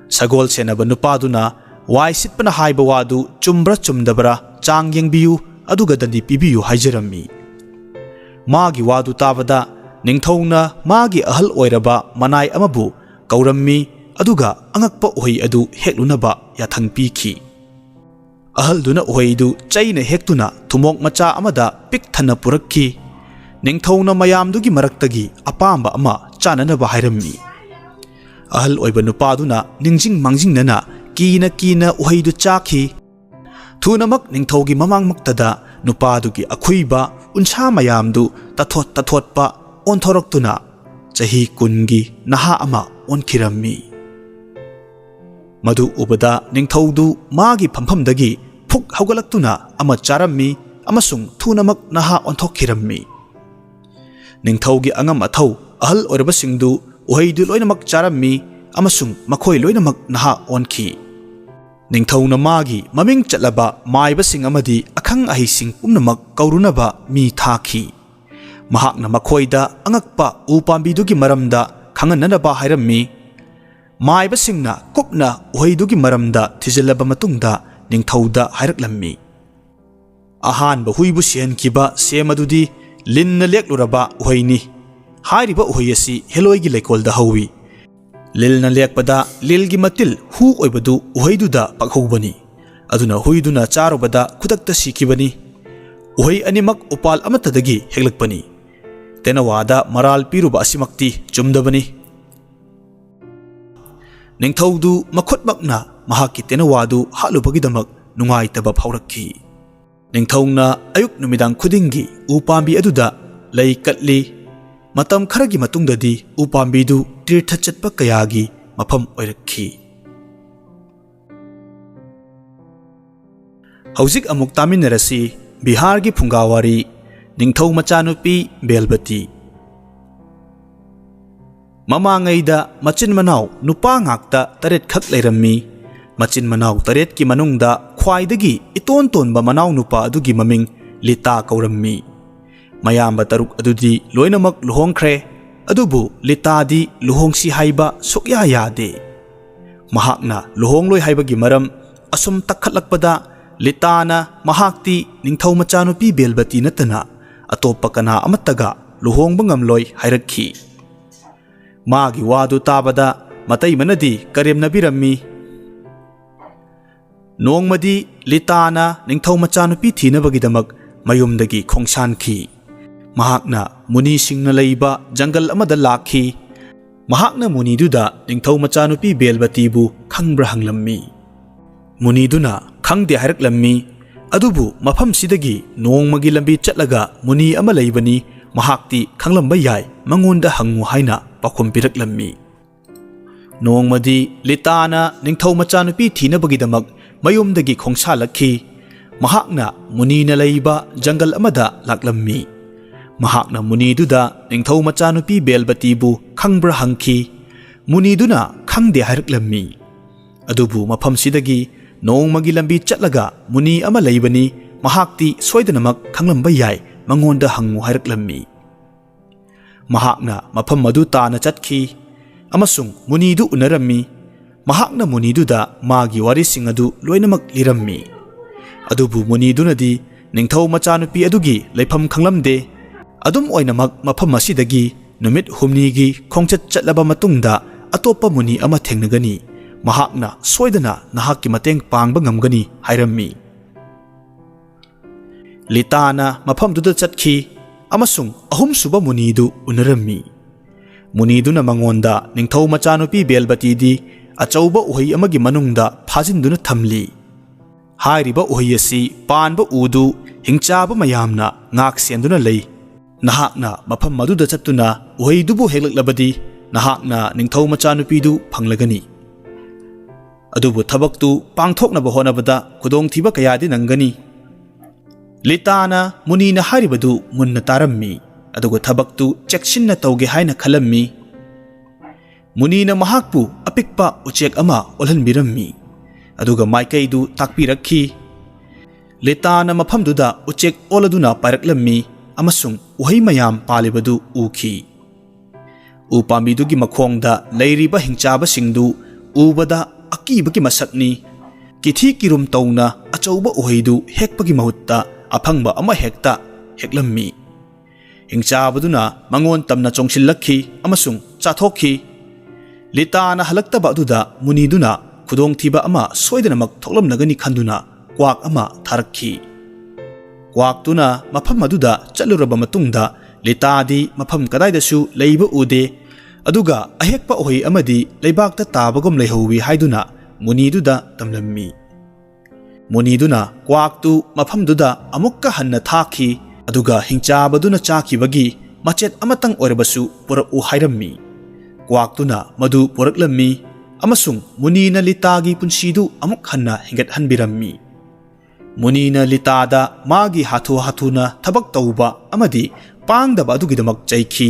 ꯁꯒꯣꯜ ꯁꯦꯟꯅꯕ ꯅꯨꯄꯥꯗꯨꯅ ꯋꯥꯏ ꯁꯤꯠꯄꯅ ꯍꯥꯏꯕ ꯋꯥꯗꯨ ꯆꯨꯝꯕ꯭ꯔꯥ ꯆꯨꯝꯗꯕ꯭ꯔꯥ ꯆꯥꯡ ꯌꯦꯡꯕꯤꯌꯨ, ꯑꯗꯨꯒ ꯗꯟꯗꯤ ꯄꯤꯕꯤꯌꯨ ꯍꯥꯏꯖꯔꯝꯃꯤ꯫ ꯃꯥꯒꯤ ꯋꯥꯗꯨ ꯇꯥꯕꯗ ꯅꯤꯡꯊꯧꯅ ꯃꯥꯒꯤ ꯑꯍꯜ ꯑꯣꯏꯔꯕ ꯃꯅꯥꯏ ꯑꯃꯕꯨ ꯀꯧꯔꯝꯃꯤ, ꯑꯗꯨꯒ ꯑꯉꯛꯄ ꯎꯍꯩ ꯑꯗꯨ ꯍꯦꯛꯂꯨꯅꯕ ꯌꯥꯊꯪ ꯄꯤꯈꯤ꯫ ꯑꯍꯜꯗꯨꯅ ꯎꯍꯩꯗꯨ ꯆꯩꯅ ꯍꯦꯛꯇꯨꯅ ꯊꯨꯃꯣꯛ ꯃꯆꯥ ꯑꯃꯗ ꯄꯤꯛ ꯊꯟꯅ ꯄꯨꯔꯛꯈꯤ꯫ ꯅꯤꯡꯊꯧꯅ ꯃꯌꯥꯝꯗꯨꯒꯤ ꯃꯔꯛꯇꯒꯤ ꯑꯄꯥꯝꯕ ꯑꯃ ꯆꯥꯅꯅꯕ ꯍꯥꯏꯔꯝꯃꯤ꯫ ꯑꯍꯜ ꯑꯣꯏꯕ ꯅꯨꯄꯥꯗꯨꯅ ꯅꯤꯡꯁꯤꯡ ꯃꯥꯡꯖꯤꯡꯅꯅ ꯀꯤꯅ ꯀꯤꯅ ꯎꯍꯩꯗꯨ ꯆꯥꯈꯤ꯫ ꯊꯨꯅꯃꯛ ꯅꯤꯡꯊꯧꯒꯤ ꯃꯃꯥꯡꯃꯛꯇꯗ ꯅꯨꯄꯥꯗꯨꯒꯤ ꯑꯈꯨꯏꯕ ꯎꯟꯁꯥ ꯃꯌꯥꯝꯗꯨ ꯇꯥꯊꯣꯠ ꯇꯥꯊꯣꯠꯄ ꯑꯣꯟꯊꯣꯔꯛꯇꯨꯅ ꯆꯍꯤ ꯀꯨꯟꯒꯤ ꯅꯍꯥ ꯑꯃ ꯑꯣꯟꯈꯤꯔꯝꯃꯤ꯫ ꯃꯗꯨ ꯎꯕꯗ ꯅꯤꯡꯊꯧꯗꯨ ꯃꯥꯒꯤ ꯐꯝꯐꯝꯗꯒꯤ ꯐꯨꯛ ꯍꯧꯒꯠꯂꯛꯇꯨꯅ ꯑꯃ ꯆꯥꯔꯝꯃꯤ ꯑꯃꯁꯨꯡ ꯊꯨꯅꯃꯛ ꯅꯍꯥ ꯑꯣꯟꯊꯣꯛꯈꯤꯔꯝꯃꯤ꯫ ꯅꯤꯡꯊꯧꯒꯤ ꯑꯉꯝ ꯑꯊꯧ ꯑꯍꯜ ꯑꯣꯏꯔꯕꯁꯤꯡꯗꯨ ꯎꯍꯩꯗꯨ ꯂꯣꯏꯅꯃꯛ ꯆꯥꯔꯝꯃꯤ ꯑꯃꯁꯨꯡ ꯃꯈꯣꯏ ꯂꯣꯏꯅꯃꯛ ꯅꯍꯥ ꯑꯣꯟꯈꯤ꯫ ꯅꯤꯡꯊꯧꯅ ꯃꯥꯒꯤ ꯃꯃꯤꯡ ꯆꯠꯂꯕ ꯃꯥꯏꯕꯁꯤꯡ ꯑꯃꯗꯤ ꯑꯈꯪ ꯑꯍꯩꯁꯤꯡ ꯄꯨꯝꯅꯃꯛ ꯀꯧꯔꯨꯅꯕ ꯃꯤ ꯊꯥꯈꯤ꯫ ꯃꯍꯥꯛꯅ ꯃꯈꯣꯏꯗ ꯑꯉꯛꯄ ꯎ ꯄꯥꯝꯕꯤꯗꯨꯒꯤ ꯃꯔꯝꯗ ꯈꯪꯍꯟꯅꯅꯕ ꯍꯥꯏꯔꯝꯃꯤ꯫ ꯃꯥꯏꯕꯁꯤꯡꯅ ꯀꯨꯞꯅ ꯎꯍꯩꯗꯨꯒꯤ ꯃꯔꯝꯗ ꯊꯤꯖꯤꯜꯂꯕ ꯃꯇꯨꯡꯗ ꯅꯤꯡꯊꯧꯗ ꯍꯥꯏꯔꯛꯂꯝꯃꯤ, "ꯑꯍꯥꯟꯕ ꯍꯨꯏꯕꯨ ꯁꯤꯍꯟꯈꯤꯕ ꯁꯦꯝ ꯑꯗꯨꯗꯤ ꯂꯤꯟꯅ ꯂꯦꯛꯂꯨꯔꯕ ꯎꯍꯩꯅꯤ꯫ ꯍꯥꯏꯔꯤꯕ ꯎꯍꯩ ꯑꯁꯤ ꯍꯦꯂꯣꯏꯒꯤ ꯂꯩꯀꯣꯜꯗ ꯍꯧꯏ꯫ ꯂꯤꯜꯅ ꯂꯦꯛꯄꯗ ꯂꯤꯜꯒꯤ ꯃꯇꯤꯜ ꯍꯨ ꯑꯣꯏꯕꯗꯨ ꯎꯍꯩꯗꯨꯗ ꯄꯛꯍꯧꯕꯅꯤ꯫ ꯑꯗꯨꯅ ꯍꯨꯏꯗꯨꯅ ꯆꯥꯔꯨꯕꯗ ꯈꯨꯗꯛꯇ ꯁꯤꯈꯤꯕꯅꯤ꯫ ꯎꯍꯩ ꯑꯅꯤꯃꯛ ꯎꯄꯥꯜ ꯑꯃꯠꯇꯗꯒꯤ ꯍꯦꯛꯂꯛꯄꯅꯤ꯫ ꯇꯦꯅꯋꯥꯗ ꯃꯔꯥꯜ ꯄꯤꯔꯨꯕ ꯑꯁꯤꯃꯛꯇꯤ ꯆꯨꯝꯗꯕꯅꯤ꯫ ꯅꯤꯡꯊꯧꯗꯨ ꯃꯈꯨꯠꯃꯛꯅ ꯃꯍꯥꯛꯀꯤ ꯇꯦꯅꯋꯥꯗꯨ ꯍꯥꯠꯂꯨꯕꯒꯤꯗꯃꯛ ꯅꯨꯡꯉꯥꯏꯇꯕ ꯐꯥꯎꯔꯛꯈꯤ꯫ ꯅꯤꯡꯊꯧꯅ ꯑꯌꯨꯛ ꯅꯨꯃꯤꯗꯥꯡ ꯈꯨꯗꯤꯡꯒꯤ ꯎ ꯄꯥꯝꯕꯤ ꯑꯗꯨꯗ ꯂꯩ ꯀꯠꯂꯤ꯫ ꯃꯇꯝ ꯈꯔꯒꯤ ꯃꯇꯨꯡꯗꯗꯤ ꯎ ꯄꯥꯝꯕꯤꯗꯨ ꯇꯤꯔꯊ ꯆꯠꯄ ꯀꯌꯥꯒꯤ ꯃꯐꯝ ꯑꯣꯏꯔꯛꯈꯤ꯫ ꯍꯧꯖꯤꯛ ꯑꯃꯨꯛ ꯇꯥꯃꯤꯟꯅꯔꯁꯤ ꯕꯤꯍꯥꯔꯒꯤ ꯐꯨꯡꯒꯥꯋꯥꯔꯤ, ꯅꯤꯡꯊꯧ ꯃꯆꯥꯅꯨꯄꯤ ꯕꯦꯜꯕꯇꯤ꯫ ꯃꯃꯥꯡꯉꯩꯗ ꯃꯆꯤꯟ ꯃꯅꯥꯎ ꯅꯨꯄꯥ ꯉꯥꯛꯇ ꯇꯔꯦꯠꯈꯛ ꯂꯩꯔꯝꯃꯤ꯫ ꯃꯆꯤꯟ ꯃꯅꯥꯎ ꯇꯔꯦꯠꯀꯤ ꯃꯅꯨꯡꯗ ꯈ꯭ꯋꯥꯏꯗꯒꯤ ꯏꯇꯣꯟ ꯇꯣꯟꯕ ꯃꯅꯥꯎ ꯅꯨꯄꯥ ꯑꯗꯨꯒꯤ ꯃꯃꯤꯡ ꯂꯤꯇꯥ ꯀꯧꯔꯝꯃꯤ꯫ ꯃꯌꯥꯝꯕ ꯇꯔꯨꯛ ꯑꯗꯨꯗꯤ ꯂꯣꯏꯅꯃꯛ ꯂꯨꯍꯣꯡꯈ꯭ꯔꯦ, ꯑꯗꯨꯕꯨ ꯂꯤꯇꯥꯗꯤ ꯂꯨꯍꯣꯡꯁꯤ ꯍꯥꯏꯕ ꯁꯨꯛꯌꯥ ꯌꯥꯗꯦ꯫ ꯃꯍꯥꯛꯅ ꯂꯨꯍꯣꯡꯂꯣꯏ ꯍꯥꯏꯕꯒꯤ ꯃꯔꯝ ꯑꯁꯨꯝ ꯇꯛꯈꯠꯂꯛꯄꯗ, ꯂꯤꯇꯥꯅ ꯃꯍꯥꯛꯇꯤ ꯅꯤꯡꯊꯧ ꯃꯆꯥꯅꯨꯄꯤ ꯕꯦꯜꯕꯇꯤ ꯅꯠꯇꯅ ꯑꯇꯣꯞꯄ ꯀꯅꯥ ꯑꯃꯠꯇꯒ ꯂꯨꯍꯣꯡꯕ ꯉꯝꯂꯣꯏ ꯍꯥꯏꯔꯛꯈꯤ꯫ ꯃꯥꯒꯤ ꯋꯥꯗꯨ ꯇꯥꯕꯗ ꯃꯇꯩꯃꯅꯗꯤ ꯀꯔꯦꯝꯅꯕꯤꯔꯝꯃꯤ꯫ ꯅꯣꯡꯃꯗꯤ ꯂꯤꯇꯥꯅ ꯅꯤꯡꯊꯧ ꯃꯆꯥꯅꯨꯄꯤ ꯊꯤꯅꯕꯒꯤꯗꯃꯛ ꯃꯌꯨꯝꯗꯒꯤ ꯈꯣꯡꯁꯥꯟꯈꯤ꯫ ꯃꯍꯥꯛꯅ ꯃꯨꯅꯤꯁꯤꯡꯅ ꯂꯩꯕ ꯖꯪꯒꯜ ꯑꯃꯗ ꯂꯥꯛꯈꯤ꯫ ꯃꯍꯥꯛꯅ ꯃꯨꯅꯤꯗꯨꯗ ꯅꯤꯡꯊꯧ ꯃꯆꯥꯅꯨꯄꯤ ꯕꯦꯜꯕꯇꯤꯕꯨ ꯈꯪꯕ꯭ꯔꯥ ꯍꯪꯂꯝꯃꯤ꯫ ꯃꯨꯅꯤꯗꯨꯅ ꯈꯪꯗꯦ ꯍꯥꯏꯔꯛꯂꯝꯃꯤ꯫ ꯑꯗꯨꯕꯨ ꯃꯐꯝꯁꯤꯗꯒꯤ ꯅꯣꯡꯃꯒꯤ ꯂꯝꯕꯤ ꯆꯠꯂꯒ ꯃꯨꯅꯤ ꯑꯃ ꯂꯩꯕꯅꯤ, ꯃꯍꯥꯛꯇꯤ ꯈꯪꯂꯝꯕ ꯌꯥꯏ, ꯃꯉꯣꯟꯗ ꯍꯪꯉꯨ ꯍꯥꯏꯅ ꯄꯥꯎꯈꯨꯝ ꯄꯤꯔꯛꯂꯝꯃꯤ꯫ ꯅꯣꯡꯃꯗꯤ ꯂꯤꯇꯥꯅ ꯅꯤꯡꯊꯧ ꯃꯆꯥꯅꯨꯄꯤ ꯊꯤꯅꯕꯒꯤꯗꯃꯛ ꯃꯌꯨꯝꯗꯒꯤ ꯈꯣꯡꯁꯥꯜꯂꯛꯈꯤ꯫ ꯃꯍꯥꯛꯅ ꯃꯨꯅꯤꯅ ꯂꯩꯕ ꯖꯪꯒꯜ ꯑꯃꯗ ꯂꯥꯛꯂꯝꯃꯤ꯫ ꯃꯍꯥꯛꯅ ꯃꯨꯅꯤꯗꯨꯗ ꯅꯤꯡꯊꯧ ꯃꯆꯥꯅꯨꯄꯤ ꯕꯦꯜꯕꯇꯤꯕꯨ ꯈꯪꯕ꯭ꯔꯥ ꯍꯪꯈꯤ꯫ ꯃꯨꯅꯤꯗꯨꯅ ꯈꯪꯗꯦ ꯍꯥꯏꯔꯛꯂꯝꯃꯤ꯫ ꯑꯗꯨꯕꯨ ꯃꯐꯝꯁꯤꯗꯒꯤ ꯅꯣꯡꯃꯒꯤ ꯂꯝꯕꯤ ꯆꯠꯂꯒ ꯃꯨꯅꯤ ꯑꯃ ꯂꯩꯕꯅꯤ, ꯃꯍꯥꯛꯇꯤ ꯁꯣꯏꯗꯅꯃꯛ ꯈꯪꯂꯝꯕ ꯌꯥꯏ, ꯃꯉꯣꯟꯗ ꯍꯪꯉꯨ ꯍꯥꯏꯔꯛꯂꯝꯃꯤ꯫ ꯃꯍꯥꯛꯅ ꯃꯐꯝ ꯑꯗꯨ ꯇꯥꯅ ꯆꯠꯈꯤ ꯑꯃꯁꯨꯡ ꯃꯨꯅꯤꯗꯨ ꯎꯅꯔꯝꯃꯤ꯫ ꯃꯍꯥꯛꯅ ꯃꯨꯅꯤꯗꯨꯗ ꯃꯥꯒꯤ ꯋꯥꯔꯤꯁꯤꯡ ꯑꯗꯨ ꯂꯣꯏꯅꯃꯛ ꯂꯤꯔꯝꯃꯤ꯫ ꯑꯗꯨꯕꯨ ꯃꯨꯅꯤꯗꯨꯅꯗꯤ ꯅꯤꯡꯊꯧ ꯃꯆꯥꯅꯨꯄꯤ ꯑꯗꯨꯒꯤ ꯂꯩꯐꯝ ꯈꯪꯂꯝꯗꯦ꯫ ꯑꯗꯨꯝ ꯑꯣꯏꯅꯃꯛ, ꯃꯐꯝ ꯑꯁꯤꯗꯒꯤ ꯅꯨꯃꯤꯠ ꯍꯨꯝꯅꯤꯒꯤ ꯈꯣꯡꯆꯠ ꯆꯠꯂꯕ ꯃꯇꯨꯡꯗ ꯑꯇꯣꯞꯄ ꯃꯨꯅꯤ ꯑꯃ ꯊꯦꯡꯅꯒꯅꯤ꯫ ꯃꯍꯥꯛꯅ ꯁꯣꯏꯗꯅ ꯅꯍꯥꯛꯀꯤ ꯃꯇꯦꯡ ꯄꯥꯡꯕ ꯉꯝꯒꯅꯤ" ꯍꯥꯏꯔꯝꯃꯤ꯫ ꯂꯤꯇꯥꯅ ꯃꯐꯝꯗꯨꯗ ꯆꯠꯈꯤ ꯑꯃꯁꯨꯡ ꯑꯍꯨꯝꯁꯨꯕ ꯃꯨꯅꯤꯗꯨ ꯎꯅꯔꯝꯃꯤ꯫ ꯃꯨꯅꯤꯗꯨꯅ ꯃꯉꯣꯟꯗ ꯅꯤꯡꯊꯧ ꯃꯆꯥꯅꯨꯄꯤ ꯕꯦꯜꯕꯇꯤꯗꯤ ꯑꯆꯧꯕ ꯎꯍꯩ ꯑꯃꯒꯤ ꯃꯅꯨꯡꯗ ꯐꯥꯖꯤꯟꯗꯨꯅ ꯊꯝꯂꯤ꯫ ꯍꯥꯏꯔꯤꯕ ꯎꯍꯩ ꯑꯁꯤ ꯄꯥꯟꯕ ꯎꯗꯨ ꯍꯤꯡꯆꯥꯕ ꯃꯌꯥꯝꯅ ꯉꯥꯛ ꯁꯦꯟꯗꯨꯅ ꯂꯩ꯫ ꯅꯍꯥꯛꯅ ꯃꯐꯝ ꯑꯗꯨꯗ ꯆꯠꯇꯨꯅ ꯎꯍꯩꯗꯨꯕꯨ ꯍꯦꯛꯂꯛꯂꯕꯗꯤ, ꯅꯍꯥꯛꯅ ꯅꯤꯡꯊꯧ ꯃꯆꯥꯅꯨꯄꯤꯗꯨ ꯐꯪꯂꯒꯅꯤ꯫ ꯑꯗꯨꯕꯨ ꯊꯕꯛꯇꯨ ꯄꯥꯡꯊꯣꯛꯅꯕ ꯍꯣꯠꯅꯕꯗ ꯈꯨꯗꯣꯡꯊꯤꯕ ꯀꯌꯥꯗꯤ ꯅꯪꯒꯅꯤ꯫ ꯂꯤꯇꯥꯅ ꯃꯨꯅꯤꯅ ꯍꯥꯏꯔꯤꯕꯗꯨ ꯃꯨꯟꯅ ꯇꯥꯔꯝꯃꯤ, ꯑꯗꯨꯒ ꯊꯕꯛꯇꯨ ꯆꯦꯛꯁꯤꯟꯅ ꯇꯧꯒꯦ ꯍꯥꯏꯅ ꯈꯜꯂꯝꯃꯤ꯫ ꯃꯨꯅꯤꯅ ꯃꯍꯥꯛꯄꯨ ꯑꯄꯤꯛꯄ ꯎꯆꯦꯛ ꯑꯃ ꯑꯣꯜꯍꯟꯕꯤꯔꯝꯃꯤ, ꯑꯗꯨꯒ ꯃꯥꯏꯀꯩꯗꯨ ꯇꯥꯛꯄꯤꯔꯛꯈꯤ꯫ ꯂꯤꯇꯥꯅ ꯃꯐꯝꯗꯨꯗ ꯎꯆꯦꯛ ꯑꯣꯜꯂꯗꯨꯅ ꯄꯥꯏꯔꯛꯂꯝꯃꯤ ꯑꯃꯁꯨꯡ ꯎꯍꯩ ꯃꯌꯥꯝ ꯄꯥꯜꯂꯤꯕꯗꯨ ꯎꯈꯤ꯫ ꯎ ꯄꯥꯝꯕꯤꯗꯨꯒꯤ ꯃꯈꯣꯡꯗ ꯂꯩꯔꯤꯕ ꯍꯤꯡꯆꯥꯕꯁꯤꯡꯗꯨ ꯎꯕꯗ ꯑꯀꯤꯕꯒꯤ ꯃꯁꯛꯅꯤ꯫ ꯀꯤꯊꯤ ꯀꯤꯔꯨꯝ ꯇꯧꯅ ꯑꯆꯧꯕ ꯎꯍꯩꯗꯨ ꯍꯦꯛꯄꯒꯤ ꯃꯍꯨꯠꯇ ꯑꯐꯪꯕ ꯑꯃ ꯍꯦꯛꯇ ꯍꯦꯛꯂꯝꯃꯤ꯫ ꯍꯤꯡꯆꯥꯕꯗꯨꯅ ꯃꯉꯣꯟ ꯇꯝꯅ ꯆꯣꯡꯁꯤꯜꯂꯛꯈꯤ ꯑꯃꯁꯨꯡ ꯆꯥꯊꯣꯛꯈꯤ꯫ ꯂꯤꯇꯥꯅ ꯍꯜꯂꯛꯇꯕ ꯑꯗꯨꯗ ꯃꯨꯅꯤꯗꯨꯅ ꯈꯨꯗꯣꯡꯊꯤꯕ ꯑꯃ ꯁꯣꯏꯗꯅꯃꯛ ꯊꯣꯛꯂꯝꯂꯒꯅꯤ ꯈꯟꯗꯨꯅ ꯀ꯭ꯋꯥꯛ ꯑꯃ ꯊꯥꯔꯛꯈꯤ꯫ ꯀ꯭ꯋꯥꯛꯇꯨꯅ ꯃꯐꯝ ꯑꯗꯨꯗ ꯆꯠꯂꯨꯔꯕ ꯃꯇꯨꯡꯗ, ꯂꯤꯇꯥꯗꯤ ꯃꯐꯝ ꯀꯗꯥꯏꯗꯁꯨ ꯂꯩꯕ ꯎꯗꯦ, ꯑꯗꯨꯒ ꯑꯍꯦꯛꯄ ꯎꯍꯩ ꯑꯃꯗꯤ ꯂꯩꯕꯥꯛꯇ ꯇꯥꯕꯒꯨꯝ ꯂꯩꯍꯧꯋꯤ ꯍꯥꯏꯗꯨꯅ ꯃꯨꯅꯤꯗꯨꯗ ꯇꯝꯂꯝꯃꯤ꯫ ꯃꯨꯅꯤꯗꯨꯅ ꯀ꯭ꯋꯥꯛꯇꯨ ꯃꯐꯝꯗꯨꯗ ꯑꯃꯨꯛꯀ ꯍꯟꯅ ꯊꯥꯈꯤ, ꯑꯗꯨꯒ ꯍꯤꯡꯆꯥꯕꯗꯨꯅ ꯆꯥꯈꯤꯕꯒꯤ ꯃꯆꯦꯠ ꯑꯃꯇꯪ ꯑꯣꯏꯔꯕꯁꯨ ꯄꯨꯔꯛꯎ ꯍꯥꯏꯔꯝꯃꯤ꯫ ꯀ꯭ꯋꯥꯛꯇꯨꯅ ꯃꯗꯨ ꯄꯨꯔꯛꯂꯝꯃꯤ, ꯑꯃꯁꯨꯡ ꯃꯨꯅꯤꯅ ꯂꯤꯇꯥꯒꯤ ꯄꯨꯟꯁꯤꯗꯨ ꯑꯃꯨꯛ ꯍꯟꯅ ꯍꯤꯡꯒꯠꯍꯟꯕꯤꯔꯝꯃꯤ꯫ ꯃꯨꯅꯤꯅ ꯂꯤꯇꯥꯗ ꯃꯥꯒꯤ ꯍꯥꯊꯨ ꯍꯥꯊꯨꯅ ꯊꯕꯛ ꯇꯧꯕ ꯑꯃꯗꯤ ꯄꯥꯡꯗꯕ ꯑꯗꯨꯒꯤꯗꯃꯛ ꯆꯩꯈꯤ,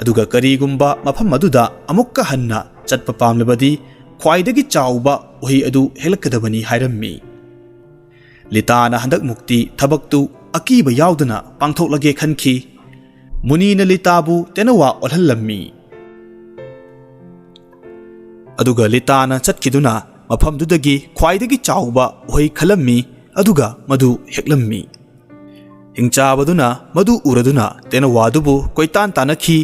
ꯑꯗꯨꯒ ꯀꯔꯤꯒꯨꯝꯕ ꯃꯐꯝ ꯑꯗꯨꯗ ꯑꯃꯨꯛꯀ ꯍꯟꯅ ꯆꯠꯄ ꯄꯥꯝꯂꯕꯗꯤ ꯈ꯭ꯋꯥꯏꯗꯒꯤ ꯆꯥꯎꯕ ꯎꯍꯩ ꯑꯗꯨ ꯍꯦꯛꯂꯛꯀꯗꯕꯅꯤ ꯍꯥꯏꯔꯝꯃꯤ꯫ ꯂꯤꯇꯥꯅ ꯍꯟꯗꯛꯃꯨꯛꯇꯤ ꯊꯕꯛꯇꯨ ꯑꯀꯤꯕ ꯌꯥꯎꯗꯅ ꯄꯥꯡꯊꯣꯛꯂꯒꯦ ꯈꯟꯈꯤ꯫ ꯃꯨꯅꯤꯅ ꯂꯤꯇꯥꯕꯨ ꯇꯦꯅꯋꯥ ꯑꯣꯜꯍꯜꯂꯝꯃꯤ꯫ ꯑꯗꯨꯒ ꯂꯤꯇꯥꯅ ꯆꯠꯈꯤꯗꯨꯅ ꯃꯐꯝꯗꯨꯗꯒꯤ ꯈ꯭ꯋꯥꯏꯗꯒꯤ ꯆꯥꯎꯕ ꯎꯍꯩ ꯈꯜꯂꯝꯃꯤ, ꯑꯗꯨꯒ ꯃꯗꯨ ꯍꯦꯛꯂꯝꯃꯤ꯫ ꯍꯤꯡꯆꯥꯕꯗꯨꯅ ꯃꯗꯨ ꯎꯔꯗꯨꯅ ꯇꯦꯅꯋꯥꯗꯨꯕꯨ ꯀꯣꯏꯇꯥꯟ ꯇꯥꯟꯅꯈꯤ꯫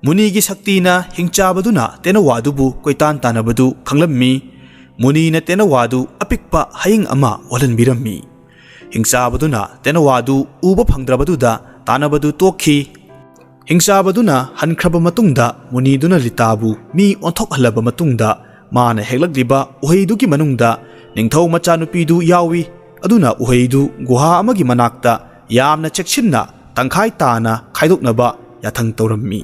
ꯃꯨꯅꯤꯒꯤ ꯁꯛꯇꯤꯅ ꯍꯤꯡꯆꯥꯕꯗꯨꯅ ꯇꯦꯅꯋꯥꯗꯨꯕꯨ ꯀꯣꯏꯇꯥꯟ ꯇꯥꯟꯅꯕꯗꯨ ꯈꯪꯂꯝꯃꯤ꯫ ꯃꯨꯅꯤꯅ ꯇꯦꯅꯋꯥꯗꯨ ꯑꯄꯤꯛꯄ ꯍꯌꯤꯡ ꯑꯃ ꯑꯣꯜꯍꯟꯕꯤꯔꯝꯃꯤ꯫ ꯍꯤꯡꯆꯥꯕꯗꯨꯅ ꯇꯦꯅꯋꯥꯗꯨ ꯎꯕ ꯐꯪꯗ꯭ꯔꯕꯗꯨꯗ ꯇꯥꯟꯅꯕꯗꯨ ꯇꯣꯛꯈꯤ꯫ ꯍꯤꯡꯆꯥꯕꯗꯨꯅ ꯍꯟꯈ꯭ꯔꯕ ꯃꯇꯨꯡꯗ ꯃꯨꯅꯤꯗꯨꯅ ꯂꯤꯇꯥꯕꯨ ꯃꯤ ꯑꯣꯟꯊꯣꯛꯍꯜꯂꯕ ꯃꯇꯨꯡꯗ ꯃꯥꯅ ꯍꯦꯛꯂꯛꯂꯤꯕ ꯎꯍꯩꯗꯨꯒꯤ ꯃꯅꯨꯡꯗ ꯅꯤꯡꯊꯧ ꯃꯆꯥꯅꯨꯄꯤꯗꯨ ꯌꯥꯎꯏ꯫ ꯑꯗꯨꯅ ꯎꯍꯩꯗꯨ ꯒꯨꯍꯥ ꯑꯃꯒꯤ ꯃꯅꯥꯛꯇ ꯌꯥꯝꯅ ꯆꯦꯛꯁꯤꯟꯅ ꯇꯪꯈꯥꯏ ꯇꯥꯅ ꯈꯥꯏꯗꯣꯛꯅꯕ ꯌꯥꯊꯪ ꯇꯧꯔꯝꯃꯤ꯫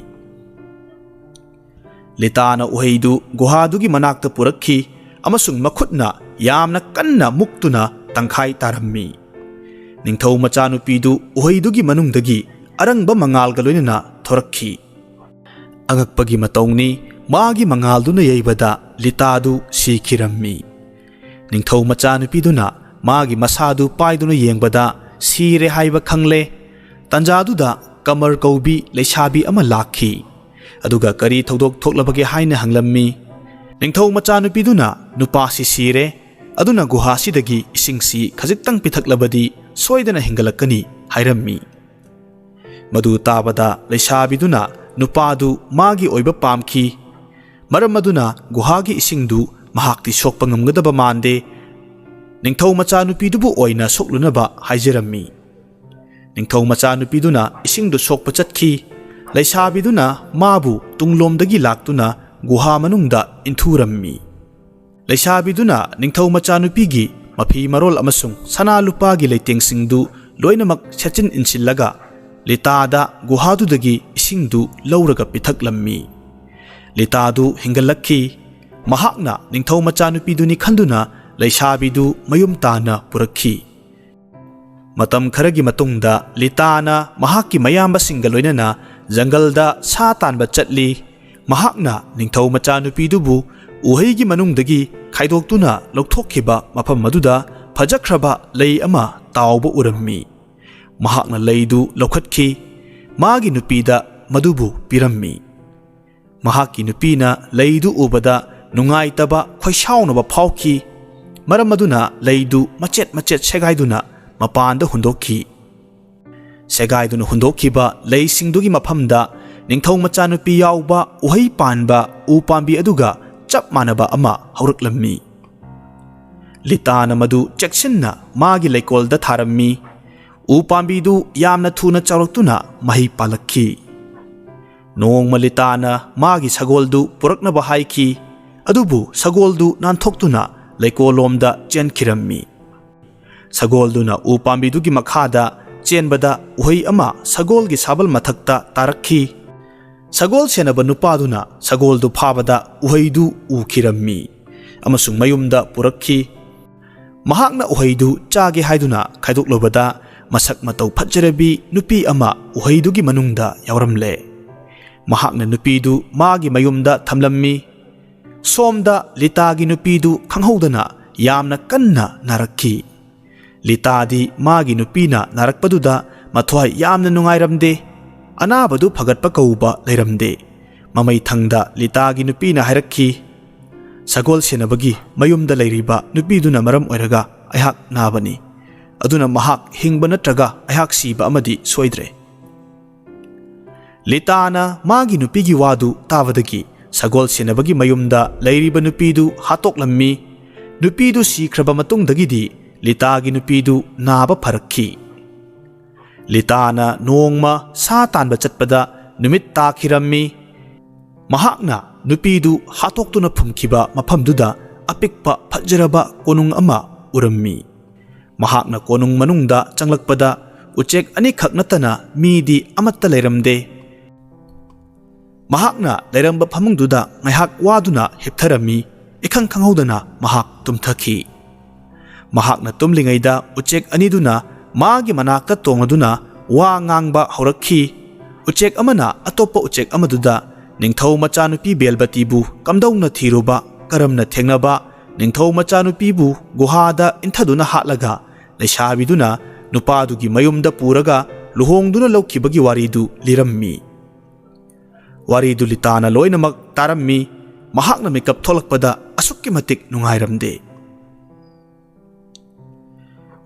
ꯂꯤꯇꯥꯅ ꯎꯍꯩꯗꯨ ꯒꯨꯍꯥꯗꯨꯒꯤ ꯃꯅꯥꯛꯇ ꯄꯨꯔꯛꯈꯤ ꯑꯃꯁꯨꯡ ꯃꯈꯨꯠꯅ ꯌꯥꯝꯅ ꯀꯟꯅ ꯃꯨꯛꯇꯨꯅ ꯇꯪꯈꯥꯏ ꯇꯥꯔꯝꯃꯤ꯫ ꯅꯤꯡꯊꯧ ꯃꯆꯥꯅꯨꯄꯤꯗꯨ ꯎꯍꯩꯗꯨꯒꯤ ꯃꯅꯨꯡꯗꯒꯤ ꯑꯔꯪꯕ ꯃꯉꯥꯜꯒ ꯂꯣꯏꯅꯅ ꯊꯣꯔꯛꯈꯤ꯫ ꯑꯉꯛꯄꯒꯤ ꯃꯇꯧꯅꯤ, ꯃꯥꯒꯤ ꯃꯉꯥꯜꯗꯨꯅ ꯌꯩꯕꯗ ꯂꯤꯇꯥꯗꯨ ꯁꯤꯈꯤꯔꯝꯃꯤ꯫ ꯅꯤꯡꯊꯧ ꯃꯆꯥꯅꯨꯄꯤꯗꯨꯅ ꯃꯥꯒꯤ ꯃꯁꯥꯗꯨ ꯄꯥꯏꯗꯨꯅ ꯌꯦꯡꯕꯗ ꯁꯤꯔꯦ ꯍꯥꯏꯕ ꯈꯪꯂꯦ꯫ ꯇꯟꯖꯥꯗꯨꯗ ꯀꯃꯔ ꯀꯧꯕꯤ ꯂꯩꯁꯥꯕꯤ ꯑꯃ ꯂꯥꯛꯈꯤ꯫ ꯑꯗꯨꯒ ꯀꯔꯤ ꯊꯧꯗꯣꯛ ꯊꯣꯛꯂꯕꯒꯦ ꯍꯥꯏꯅ ꯍꯪꯂꯝꯃꯤ꯫ ꯅꯤꯡꯊꯧ ꯃꯆꯥꯅꯨꯄꯤꯗꯨꯅ ꯅꯨꯄꯥꯁꯤ ꯁꯤꯔꯦ, ꯑꯗꯨꯅ ꯒꯨꯍꯥꯁꯤꯗꯒꯤ ꯏꯁꯤꯡꯁꯤ ꯈꯖꯤꯛꯇꯪ ꯄꯤꯊꯛꯂꯕꯗꯤ ꯁꯣꯏꯗꯅ ꯍꯤꯡꯒꯠꯂꯛꯀꯅꯤ ꯍꯥꯏꯔꯝꯃꯤ꯫ ꯃꯗꯨ ꯇꯥꯕꯗ ꯂꯩꯁꯥꯕꯤꯗꯨꯅ ꯅꯨꯄꯥꯗꯨ ꯃꯥꯒꯤ ꯑꯣꯏꯕ ꯄꯥꯝꯈꯤ꯫ ꯃꯔꯝ ꯑꯗꯨꯅ ꯒꯨꯍꯥꯒꯤ ꯏꯁꯤꯡꯗꯨ ꯃꯍꯥꯛꯇꯤ ꯁꯣꯛꯄ ꯉꯝꯒꯗꯕ ꯃꯥꯟꯗꯦ꯫ ꯅꯤꯡꯊꯧ ꯃꯆꯥꯅꯨꯄꯤꯗꯨꯕꯨ ꯑꯣꯏꯅ ꯁꯣꯛꯂꯨꯅꯕ ꯍꯥꯏꯖꯔꯝꯃꯤ꯫ ꯅꯤꯡꯊꯧ ꯃꯆꯥꯅꯨꯄꯤꯗꯨꯅ ꯏꯁꯤꯡꯗꯨ ꯁꯣꯛꯄ ꯆꯠꯈꯤ꯫ ꯂꯩꯁꯥꯕꯤꯗꯨꯅ ꯃꯥꯕꯨ ꯇꯨꯡꯂꯣꯝꯗꯒꯤ ꯂꯥꯛꯇꯨꯅ ꯒꯨꯍꯥ ꯃꯅꯨꯡꯗ ꯏꯟꯊꯨꯔꯝꯃꯤ꯫ ꯂꯩꯁꯥꯕꯤꯗꯨꯅ ꯅꯤꯡꯊꯧ ꯃꯆꯥꯅꯨꯄꯤꯒꯤ ꯃꯐꯤ ꯃꯔꯣꯜ ꯑꯃꯁꯨꯡ ꯁꯅꯥ ꯂꯨꯄꯥꯒꯤ ꯂꯩꯇꯦꯡꯁꯤꯡꯗꯨ ꯂꯣꯏꯅꯃꯛ ꯁꯦꯠꯆꯤꯟ ꯏꯟꯁꯤꯜꯂꯒ ꯂꯤꯇꯥꯗ ꯒꯨꯍꯥꯗꯨꯗꯒꯤ ꯏꯁꯤꯡꯗꯨ ꯂꯧꯔꯒ ꯄꯤꯊꯛꯂꯝꯃꯤ꯫ ꯂꯤꯇꯥꯗꯨ ꯍꯤꯡꯒꯠꯂꯛꯈꯤ꯫ ꯃꯍꯥꯛꯅ ꯅꯤꯡꯊꯧ ꯃꯆꯥꯅꯨꯄꯤꯗꯨꯅꯤ ꯈꯟꯗꯨꯅ ꯂꯩꯁꯥꯕꯤꯗꯨ ꯃꯌꯨꯝ ꯇꯥꯅ ꯄꯨꯔꯛꯈꯤ꯫ ꯃꯇꯝ ꯈꯔꯒꯤ ꯃꯇꯨꯡꯗ ꯂꯤꯇꯥꯅ ꯃꯍꯥꯛꯀꯤ ꯃꯌꯥꯝꯕꯁꯤꯡꯒ ꯂꯣꯏꯅꯅ ꯖꯪꯒꯜꯗ ꯁꯥ ꯇꯥꯟꯕ ꯆꯠꯂꯤ꯫ ꯃꯍꯥꯛꯅ ꯅꯤꯡꯊꯧ ꯃꯆꯥꯅꯨꯄꯤꯗꯨꯕꯨ ꯎꯍꯩꯒꯤ ꯃꯅꯨꯡꯗꯒꯤ ꯈꯥꯏꯗꯣꯛꯇꯨꯅ ꯂꯧꯊꯣꯛꯈꯤꯕ ꯃꯐꯝ ꯑꯗꯨꯗ ꯐꯖꯈ꯭ꯔꯕ ꯂꯩ ꯑꯃ ꯇꯥꯎꯕ ꯎꯔꯝꯃꯤ꯫ ꯃꯍꯥꯛꯅ ꯂꯩꯗꯨ ꯂꯧꯈꯠꯈꯤ꯫ ꯃꯥꯒꯤ ꯅꯨꯄꯤꯗ ꯃꯗꯨꯕꯨ ꯄꯤꯔꯝꯃꯤ꯫ ꯃꯍꯥꯛꯀꯤ ꯅꯨꯄꯤꯅ ꯂꯩꯗꯨ ꯎꯕꯗ ꯅꯨꯡꯉꯥꯏꯇꯕ, ꯈꯣꯏꯁꯥꯎꯅꯕ ꯐꯥꯎꯈꯤ꯫ ꯃꯔꯝ ꯑꯗꯨꯅ ꯂꯩꯗꯨ ꯃꯆꯦꯠ ꯃꯆꯦꯠ ꯁꯦꯒꯥꯏꯗꯨꯅ ꯃꯄꯥꯟꯗ ꯍꯨꯟꯗꯣꯛꯈꯤ꯫ ꯁꯦꯒꯥꯏꯗꯨꯅ ꯍꯨꯟꯗꯣꯛꯈꯤꯕ ꯂꯩꯁꯤꯡꯗꯨꯒꯤ ꯃꯐꯝꯗ ꯅꯤꯡꯊꯧ ꯃꯆꯥꯅꯨꯄꯤ ꯌꯥꯎꯕ ꯎꯍꯩ ꯄꯥꯟꯕ ꯎ ꯄꯥꯝꯕꯤ ꯑꯗꯨꯒ ꯆꯞ ꯃꯥꯟꯅꯕ ꯑꯃ ꯍꯧꯔꯛꯂꯝꯃꯤ꯫ ꯂꯤꯇꯥꯅ ꯃꯗꯨ ꯆꯦꯛꯁꯤꯟꯅ ꯃꯥꯒꯤ ꯂꯩꯀꯣꯜꯗ ꯊꯥꯔꯝꯃꯤ꯫ ꯎ ꯄꯥꯝꯕꯤꯗꯨ ꯌꯥꯝꯅ ꯊꯨꯅ ꯆꯥꯎꯔꯛꯇꯨꯅ ꯃꯍꯩ ꯄꯥꯜꯂꯛꯈꯤ꯫ ꯅꯣꯡꯃ ꯂꯤꯇꯥꯅ ꯃꯥꯒꯤ ꯁꯒꯣꯜꯗꯨ ꯄꯨꯔꯛꯅꯕ ꯍꯥꯏꯈꯤ, ꯑꯗꯨꯕꯨ ꯁꯒꯣꯜꯗꯨ ꯅꯥꯟꯊꯣꯛꯇꯨꯅ ꯂꯩꯀꯣꯜꯂꯣꯝꯗ ꯆꯦꯟꯈꯤꯔꯝꯃꯤ꯫ ꯁꯒꯣꯜꯗꯨꯅ ꯎ ꯄꯥꯝꯕꯤꯗꯨꯒꯤ ꯃꯈꯥꯗ ꯆꯦꯟꯕꯗ ꯎꯍꯩ ꯑꯃ ꯁꯒꯣꯜꯒꯤ ꯁꯥꯕꯜ ꯃꯊꯛꯇ ꯇꯥꯔꯛꯈꯤ꯫ ꯁꯒꯣꯜ ꯁꯦꯟꯅꯕ ꯅꯨꯄꯥꯗꯨꯅ ꯁꯒꯣꯜꯗꯨ ꯐꯥꯕꯗ ꯎꯍꯩꯗꯨ ꯎꯈꯤꯔꯝꯃꯤ ꯑꯃꯁꯨꯡ ꯃꯌꯨꯝꯗ ꯄꯨꯔꯛꯈꯤ꯫ ꯃꯍꯥꯛꯅ ꯎꯍꯩꯗꯨ ꯆꯥꯒꯦ ꯍꯥꯏꯗꯨꯅ ꯈꯥꯏꯗꯣꯛꯂꯨꯕꯗ, ꯃꯁꯛ ꯃꯇꯧ ꯐꯖꯔꯕꯤ ꯅꯨꯄꯤ ꯑꯃ ꯎꯍꯩꯗꯨꯒꯤ ꯃꯅꯨꯡꯗ ꯌꯥꯎꯔꯝꯂꯦ꯫ ꯃꯍꯥꯛꯅ ꯅꯨꯄꯤꯗꯨ ꯃꯥꯒꯤ ꯃꯌꯨꯝꯗ ꯊꯝꯂꯝꯃꯤ꯫ ꯁꯣꯝꯗ ꯂꯤꯇꯥꯒꯤ ꯅꯨꯄꯤꯗꯨ ꯈꯪꯍꯧꯗꯅ ꯌꯥꯝꯅ ꯀꯟꯅ ꯅꯥꯔꯛꯈꯤ꯫ ꯂꯤꯇꯥꯗꯤ ꯃꯥꯒꯤ ꯅꯨꯄꯤꯅ ꯅꯥꯔꯛꯄꯗꯨꯗ ꯃꯊ꯭ꯋꯥꯏ ꯌꯥꯝꯅ ꯅꯨꯡꯉꯥꯏꯔꯝꯗꯦ꯫ ꯑꯅꯥꯕꯗꯨ ꯐꯒꯠꯄ ꯀꯧꯕ ꯂꯩꯔꯝꯗꯦ꯫ ꯃꯃꯩꯊꯪꯗ ꯂꯤꯇꯥꯒꯤ ꯅꯨꯄꯤꯅ ꯍꯥꯏꯔꯛꯈꯤ, "ꯁꯒꯣꯜ ꯁꯦꯟꯅꯕꯒꯤ ꯃꯌꯨꯝꯗ ꯂꯩꯔꯤꯕ ꯅꯨꯄꯤꯗꯨꯅ ꯃꯔꯝ ꯑꯣꯏꯔꯒ ꯑꯩꯍꯥꯛ ꯅꯥꯕꯅꯤ꯫ ꯑꯗꯨꯅ ꯃꯍꯥꯛ ꯍꯤꯡꯕ ꯅꯠꯇ꯭ꯔꯒ ꯑꯩꯍꯥꯛ ꯁꯤꯕ ꯑꯃꯗꯤ ꯁꯣꯏꯗ꯭ꯔꯦ꯫" ꯂꯤꯇꯥꯅ ꯃꯥꯒꯤ ꯅꯨꯄꯤꯒꯤ ꯋꯥꯗꯨ ꯇꯥꯕꯗꯒꯤ ꯁꯒꯣꯜ ꯁꯦꯟꯅꯕꯒꯤ ꯃꯌꯨꯝꯗ ꯂꯩꯔꯤꯕ ꯅꯨꯄꯤꯗꯨ ꯍꯥꯠꯇꯣꯛꯂꯝꯃꯤ꯫ ꯅꯨꯄꯤꯗꯨ ꯁꯤꯈ꯭ꯔꯕ ꯃꯇꯨꯡꯗꯒꯤꯗꯤ ꯂꯤꯇꯥꯒꯤ ꯅꯨꯄꯤꯗꯨ ꯅꯥꯕ ꯐꯔꯛꯈꯤ꯫ ꯂꯤꯇꯥꯅ ꯅꯣꯡꯃ ꯁꯥ ꯇꯥꯟꯕ ꯆꯠꯄꯗ ꯅꯨꯃꯤꯠ ꯇꯥꯈꯤꯔꯝꯃꯤ꯫ ꯃꯍꯥꯛꯅ ꯅꯨꯄꯤꯗꯨ ꯍꯥꯠꯇꯣꯛꯇꯨꯅ ꯐꯨꯝꯈꯤꯕ ꯃꯐꯝꯗꯨꯗ ꯑꯄꯤꯛꯄ ꯐꯖꯔꯕ ꯀꯣꯅꯨꯡ ꯑꯃ ꯎꯔꯝꯃꯤ꯫ ꯃꯍꯥꯛꯅ ꯀꯣꯅꯨꯡ ꯃꯅꯨꯡꯗ ꯆꯪꯂꯛꯄꯗ ꯎꯆꯦꯛ ꯑꯅꯤꯈꯛ ꯅꯠꯇꯅ ꯃꯤꯗꯤ ꯑꯃꯠꯇ ꯂꯩꯔꯝꯗꯦ꯫ ꯃꯍꯥꯛꯅ ꯂꯩꯔꯝꯕ ꯐꯃꯨꯡꯗꯨꯗ ꯉꯥꯏꯍꯥꯛ ꯋꯥꯗꯨꯅ ꯍꯤꯞꯊꯔꯝꯃꯤ꯫ ꯏꯈꯪ ꯈꯪꯍꯧꯗꯅ ꯃꯍꯥꯛ ꯇꯨꯝꯊꯈꯤ꯫ ꯃꯍꯥꯛꯅ ꯇꯨꯝꯂꯤꯉꯩꯗ ꯎꯆꯦꯛ ꯑꯅꯤꯗꯨꯅ ꯃꯥꯒꯤ ꯃꯅꯥꯛꯇ ꯇꯣꯡꯂꯗꯨꯅ ꯋꯥ ꯉꯥꯡꯕ ꯍꯧꯔꯛꯈꯤ꯫ ꯎꯆꯦꯛ ꯑꯃꯅ ꯑꯇꯣꯞꯄ ꯎꯆꯦꯛ ꯑꯃꯗꯨꯗ, "ꯅꯤꯡꯊꯧ ꯃꯆꯥꯅꯨꯄꯤ ꯕꯦꯜꯕꯇꯤꯕꯨ ꯀꯝꯗꯧꯅ ꯊꯤꯔꯨꯕ, ꯀꯔꯝꯅ ꯊꯦꯡꯅꯕ, ꯅꯤꯡꯊꯧ ꯃꯆꯥꯅꯨꯄꯤꯕꯨ ꯒꯨꯍꯥꯗ ꯏꯟꯊꯗꯨꯅ ꯍꯥꯠꯂꯒ ꯂꯩꯁꯥꯕꯤꯗꯨꯅ ꯅꯨꯄꯥꯗꯨꯒꯤ ꯃꯌꯨꯝꯗ ꯄꯨꯔꯒ ꯂꯨꯍꯣꯡꯗꯨꯅ ꯂꯧꯈꯤꯕꯒꯤ ꯋꯥꯔꯤꯗꯨ ꯂꯤꯔꯝꯃꯤ꯫" ꯋꯥꯔꯤꯗꯨ ꯂꯤꯇꯥꯅ ꯂꯣꯏꯅꯃꯛ ꯇꯥꯔꯝꯃꯤ꯫ ꯃꯍꯥꯛꯅ ꯃꯤꯀꯞ ꯊꯣꯛꯂꯛꯄꯗ ꯑꯁꯨꯛꯀꯤ ꯃꯇꯤꯛ ꯅꯨꯡꯉꯥꯏꯔꯝꯗꯦ꯫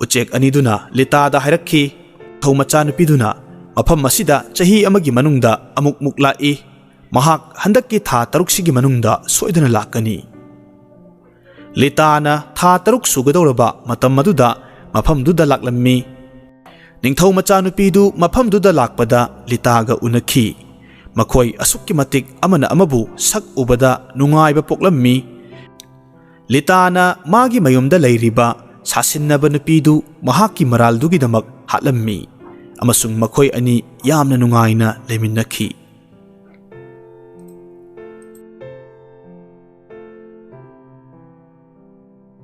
ꯎꯆꯦꯛ ꯑꯅꯤꯗꯨꯅ ꯂꯤꯇꯥꯗ ꯍꯥꯏꯔꯛꯈꯤ, "ꯅꯤꯡꯊꯧ ꯃꯆꯥꯅꯨꯄꯤꯗꯨꯅ ꯃꯐꯝ ꯑꯁꯤꯗ ꯆꯍꯤ ꯑꯃꯒꯤ ꯃꯅꯨꯡꯗ ꯑꯃꯨꯛꯃꯨꯛ ꯂꯥꯛꯏ꯫ ꯃꯍꯥꯛ ꯍꯟꯗꯛꯀꯤ ꯊꯥ ꯇꯔꯨꯛꯁꯤꯒꯤ ꯃꯅꯨꯡꯗ ꯁꯣꯏꯗꯅ ꯂꯥꯛꯀꯅꯤ꯫ ꯂꯤꯇꯥꯅ ꯊꯥ ꯇꯔꯨꯛ ꯁꯨꯒꯗꯧꯔꯕ ꯃꯇꯝ ꯑꯗꯨꯗ ꯃꯐꯝꯗꯨꯗ ꯂꯥꯛꯂꯝꯃꯤ꯫ ꯅꯤꯡꯊꯧ ꯃꯆꯥꯅꯨꯄꯤꯗꯨ ꯃꯐꯝꯗꯨꯗ ꯂꯥꯛꯄꯗ ꯂꯤꯇꯥꯒ ꯎꯅꯈꯤ꯫ ꯃꯈꯣꯏ ꯑꯁꯨꯛꯀꯤ ꯃꯇꯤꯛ ꯑꯃꯅ ꯑꯃꯕꯨ ꯁꯛ ꯎꯕꯗ ꯅꯨꯡꯉꯥꯏꯕ ꯄꯣꯛꯂꯝꯃꯤ꯫ ꯂꯤꯇꯥꯅ ꯃꯥꯒꯤ ꯃꯌꯨꯝꯗ ꯂꯩꯔꯤꯕ ꯁꯥꯁꯤꯟꯅꯕ ꯅꯨꯄꯤꯗꯨ ꯃꯍꯥꯛꯀꯤ ꯃꯔꯥꯜꯗꯨꯒꯤꯗꯃꯛ ꯍꯥꯠꯂꯝꯃꯤ ꯑꯃꯁꯨꯡ ꯃꯈꯣꯏ ꯑꯅꯤ ꯌꯥꯝꯅ ꯅꯨꯡꯉꯥꯏꯅ ꯂꯩꯃꯤꯟꯅꯈꯤ꯫